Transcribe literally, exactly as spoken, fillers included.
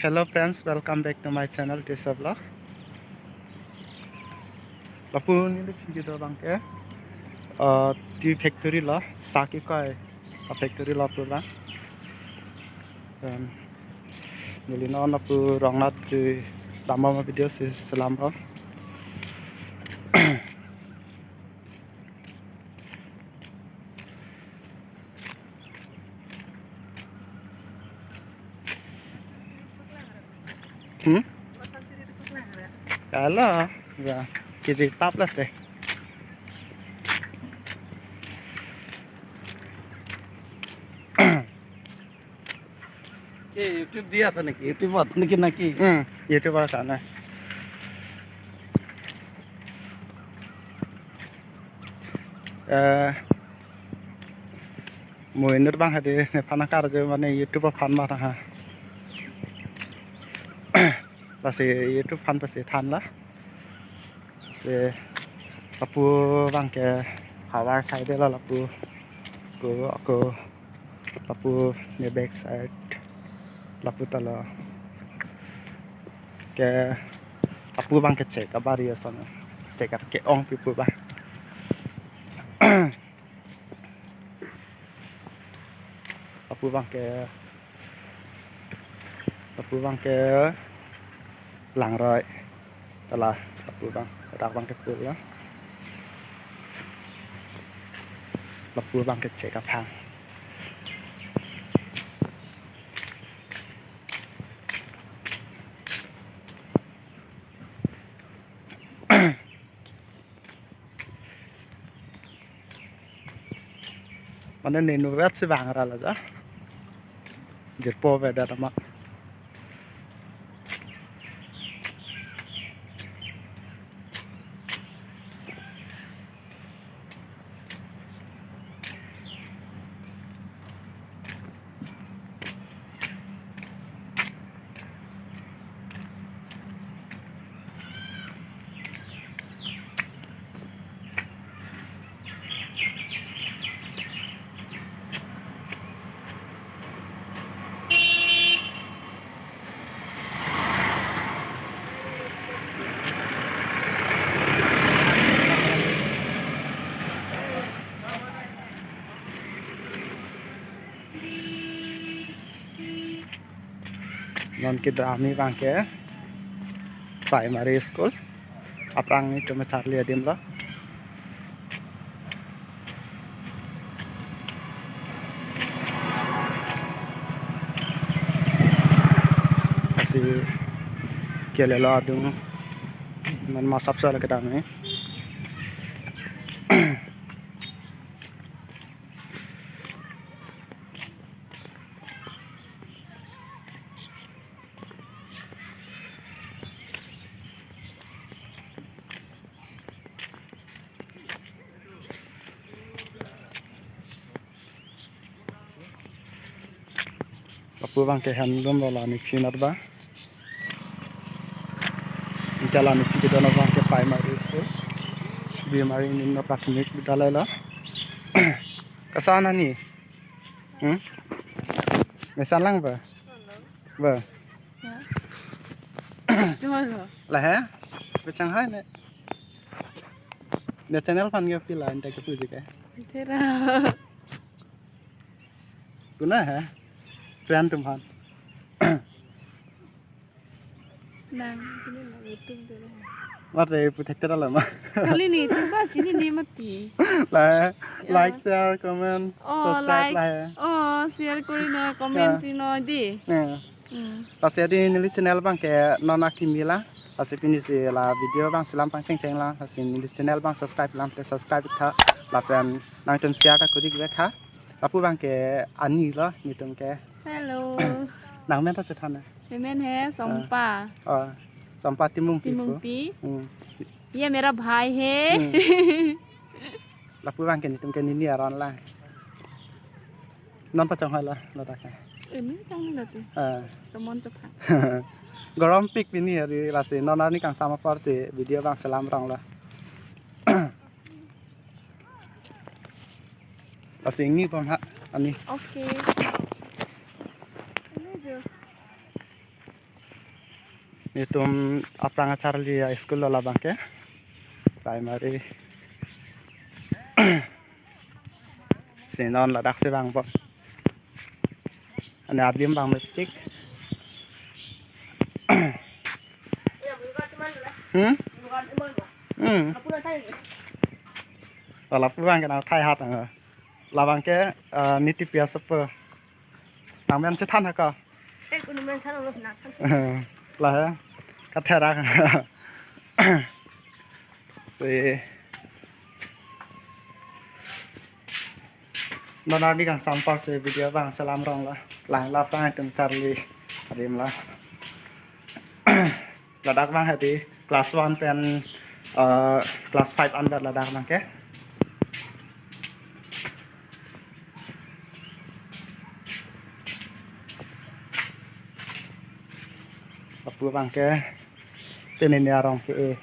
Hello friends, welcome back to my channel, Tisa Vlog. Lapu neli aphi kedo abangke, uh, tea factory lo, sa kekoi a-factory lo lapu abang. Then neli non lapu Rongnat ji dam abang video si selam ro. Hmm? Kalau, ya, kiri tap lah deh. Ke YouTube di ase naki? YouTuber naki naki? Hmm, YouTuber sana. Eh, mo inut abang hadi nephan karju mane YouTube aphan ma ha. Lasi YouTube aphan pasi than la. Si lapu abangke havar side lo lapu. Ko ako lapu ne back side lapu ta lo. Ke lapu abangke chek abari ason. Chek ke-ong pipo ba. Lapu abangke, lapu abangke langroi. Tala lapu abang, rak abangke pu ya. Lapu abangke chek aphang. Mane nenu vet si bang ra la ja. Jirpo vedet amat. Non kedo arni abangke primary school. Aphrang nelitum charli adim lo. Lasi kelelo adung non masap sala kedam ni. Lapu abangke handloom lo la ni chinat ba. Anke la ni chikidon abangke primary school. Bimari Nimna Prathimik Vidyalaya lo. Kasan ani? Hmm? Mesan lang ba? Ba. Cuma lo. Lahai? Bechang hai ne. Ne channel aphan ke pila anta ke puji ke. Tera. Kuna hai? Friend atum aphan. Nang, ini lah YouTube deh. Mate puthek tera lama. Kali ni, cisa chinine mati. Like, ya, like, share, comment, oh, subscribe like, lah ya. Oh, share kori non, comment, ya, kori non dei. Ya. Hmm. Lasi adi neli channel abangke non akimi lang. Lasi pini si la video abang selam pangcheng cheng lang. Lasi neli channel abang subscribe lang, please subscribe tha. Lapen nangtum share ta kori vek tha. Lapu abangke ani lo nelitum ke. Hello. Nang men ta chethan na? Memen hai Sompa. Oh, Sompa Timungpi pu. Timungpi. Hmm. Ye mera bhai hai. Hmm. Lapu abangke nelitum ke nini aron lang. Non pachong hai lo, lo ta ke. Ini tang lo tu. Ah. Tomon chopha. Gorom pik pini hari lasi non arni kangsam apor si video abang selam rong lo. Lasi ingni pon ha ani. Oke. Ini jo. Netum aphrang acharli a-school lo labang ke. Primary. Si non ladak si vangpo. Ani adim vang mepik. Hmm? Hmm. Lapu vang ke nangthai hat ang. Labang ke, eh, niti pia sepe. Nangmen chethan ha ko. Eh, kunu men than lo na. Lahei. Katherak. Si. Non arni kangsam apor si video abang selam rong lo. Lang la pang tum charli adim lo. Ladak abang hadi class one pen, eh, class five an vet ladak abang ke. Lapu abang ke. Pini ni arong ke, eh.